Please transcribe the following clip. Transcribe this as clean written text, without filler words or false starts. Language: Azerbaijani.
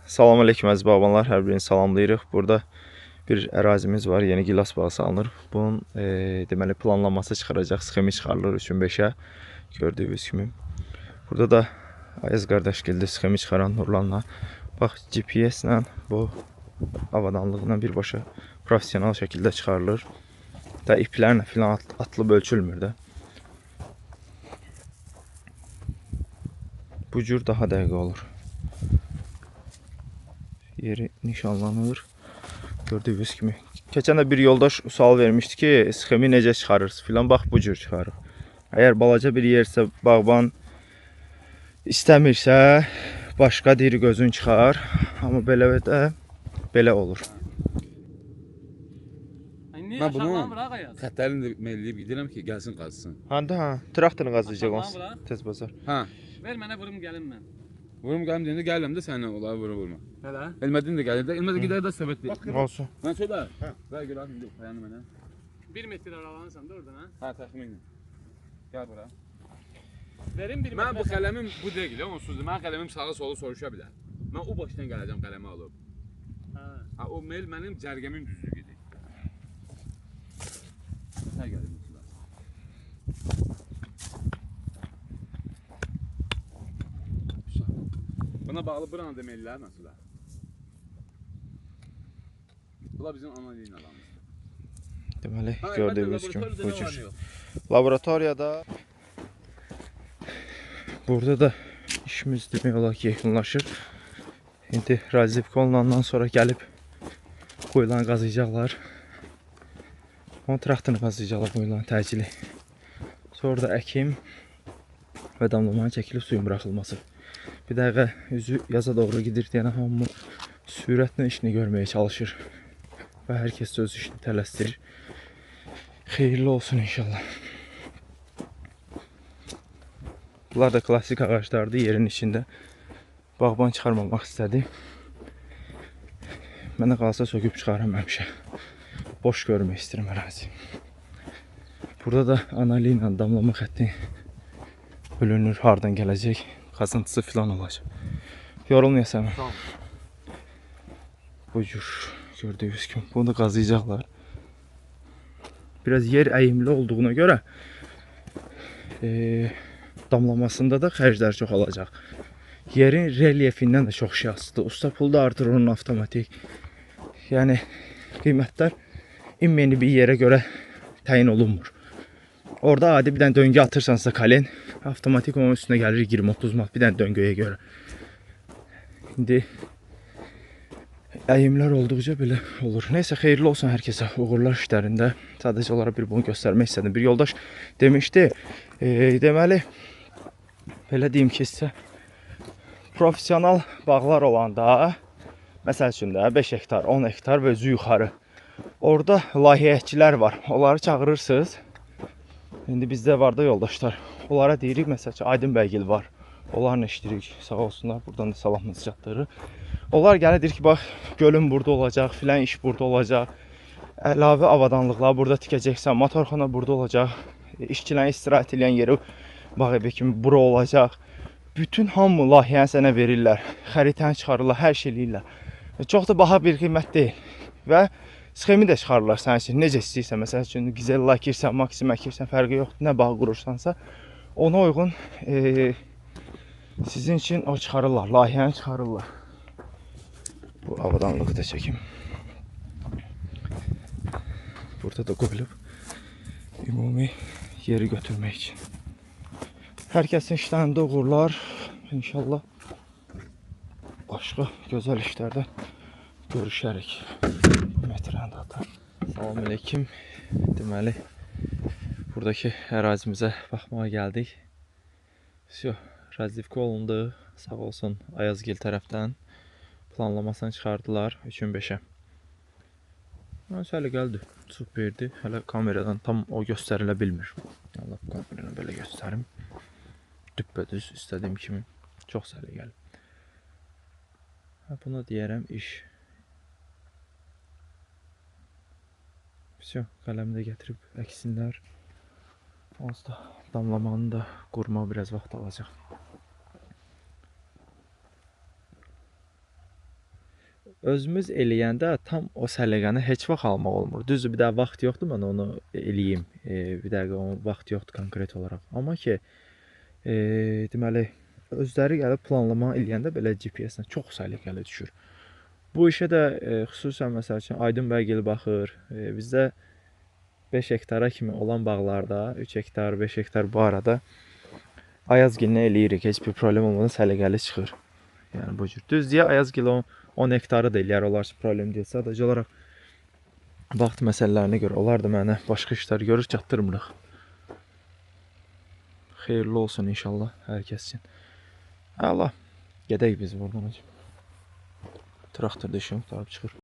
Salam aleyküm əziz bağbanlar, hər birini salamlayırıq. Burada bir ərazimiz var, yeni gilas bağı salınır. Bunun deməli planlaması çıxaracaq, sxemi çıxarılır 3-ün 5-ə, gördüyünüz kimi. Burada da Ayaz qardaşgildə sxemi çıxaran Nurlanla. Bax, GPS-lə bu avadanlığına birbaşa professional şəkildə çıxarılır. Da iplərlə filan atılıb ölçülmür də. Bu cür daha dəqiq olur. Yeri nişanlanır. Gördüyünüz kimi. Keçən də bir yoldaş sual vermişdi ki, sxemi necə çıxarırsınız filan. Bax, bu cür çıxarır. Əgər balaca bir yersə, bağban istəmirsə, başqa diri gözün çıxar. Amma belə də belə olur. Mən bunu xəttərini melləyib gedirəm ki, gəlsin qazsın. Hə, hə, traktorunu qazıyacaq onsuz. Tez bazar. Hə. Ver mənə vurum gəlim mən. Vurum gəlim deyəndə gəlirəm də səninlə onları vurum vurma. Hələ? Elmədin də gəlir də, Elməd də gedər də söhbət deyil. Olsun. Mən söylə. Hə. Ver görəm indi payanı mənə. 1 metr aralanırsan da oradan ha? Hə, təxminən. Gəl bura. Verim 1 metr. Mən bu qələmim bu deyil, onsuzdur. Mənim qələmim sağa sola soruşa bilər. Mən o başdan gələcəm qələmi alıb. Hə. Ha, o mel mənim cərgəmin düzlüyüdür. Sən gəlir məsələn. Buna bağlı buranı da mellər məsələn. Bunlar bizim ana dilin adamımızdır. Deməli, gördüyünüz kimi bu cür. Laboratoriyada burada da işimiz demək olar ki, yekunlaşır. İndi razivka olunandan sonra gəlib qoyulan qazıyacaqlar. Onun traktorunu qazıyacaqlar qoyulan təcili. Sonra da əkim və damlamanın çəkilib suyun buraxılması. Bir dəqiqə üzü yaza doğru gedir deyənə hamı sürətlə işini görməyə çalışır. Və hər kəs öz işini tələsdirir. Xeyirli olsun inşallah. Bunlar da klasik ağaclardır yerin içində. Bağban çıxarmamaq istədi. Mənə qalsa söküb çıxaram həmişə. Boş görmək istəyirəm ərazi. Burada da anali ilə damlama xətti bölünür, hardan gələcək, qazıntısı filan olacaq. Yorulmayasan. Bu cür gördüyünüz kimi bunu da qazıyacaqlar. Biraz yer əyimli olduğuna görə damlamasında da xərclər çox olacaq. Yerin relyefindən də çox şey asılıdır. Usta pulu da artır onun avtomatik. Yəni qiymətlər immeni bir yerə görə təyin olunmur. Orada adi bir dənə döngə atırsansa kalen, avtomatik onun üstünə gəlir 20-30 manat bir dənə döngəyə görə. İndi əyimlər olduqca belə olur. Neysə, xeyirli olsun hər kəsə uğurlar işlərində. Sadəcə olaraq bir bunu göstərmək istədim. Bir yoldaş demişdi, deməli, belə deyim ki, sizə professional bağlar olanda, məsəl üçün də 5 hektar, 10 hektar və özü yuxarı. Orada layihəçilər var. Onları çağırırsınız. İndi bizdə var da yoldaşlar. Onlara deyirik, məsəl üçün Aydın Bəygil var. Onlarla işləyirik. Sağ olsunlar. Buradan da salamımızı çatdırırıq. Onlar gəlir deyir ki, bax, gölüm burada olacaq, filan iş burada olacaq. Əlavə avadanlıqlar burada tikəcəksən, motorxana burada olacaq. İşçilərin istirahət eləyən yeri bağ evi kimi bura olacaq. Bütün hamı layihəni sənə verirlər. Xəritəni çıxarırlar, hər şey eləyirlər. Çox da baha bir qiymət deyil. Və sxemi də çıxarırlar sənin üçün. Necə istəyirsən, məsəl üçün, Gizella əkirsən, Maksim əkirsən, fərqi yoxdur, nə bağ qurursansa, ona uyğun sizin üçün o çıxarırlar, layihəni çıxarırlar. Bu avadanlığı da çəkim. Burada da qoyulub ümumi yeri götürmək üçün. Hər kəsin işlərində uğurlar. İnşallah başqa gözəl işlərdə görüşərik. Metrəni də atar. Salam aleyküm. Deməli, buradakı ərazimizə baxmağa gəldik. Vsyo, razivka olundu. Sağ olsun Ayazgil tərəfdən planlamasını çıxardılar 3-ün 5-ə. Səliqəlidir, superdir. Hələ kameradan tam o göstərilə bilmir. Allah bu kameranı belə göstərim. Düppədüz istədiyim kimi. Çox səliqəli. Buna deyərəm iş. Vsyo, qələmi də gətirib əksinlər. Onsuz da damlamanı da qurmaq biraz vaxt alacaq. Özümüz eləyəndə tam o səliqəni heç vaxt almaq olmur. Düzdür, bir də vaxt yoxdur mən onu eləyim. Bir dəqiqə onun vaxt yoxdur konkret olaraq. Amma ki, deməli özləri gəlib planlama eləyəndə belə GPS-lə çox səliqəli düşür. Bu işə də xüsusən məsəl üçün Aydın bəygil baxır. Bizdə 5 hektara kimi olan bağlarda 3 hektar, 5 hektar bu arada Ayazgilinə eləyirik. Heç bir problem olmadan səliqəli çıxır. Yəni bu cür. Düz deyə Ayazgil 10 hektarı da eləyər, onlar üçün problem deyil. Sadəcə olaraq vaxt məsələlərinə görə onlar da mənə başqa işlər görür, çatdırmırıq. Xeyirli olsun inşallah hər kəs üçün. Əla. Gedək biz buradan hacı. Traktor da işini qurtarıb çıxır.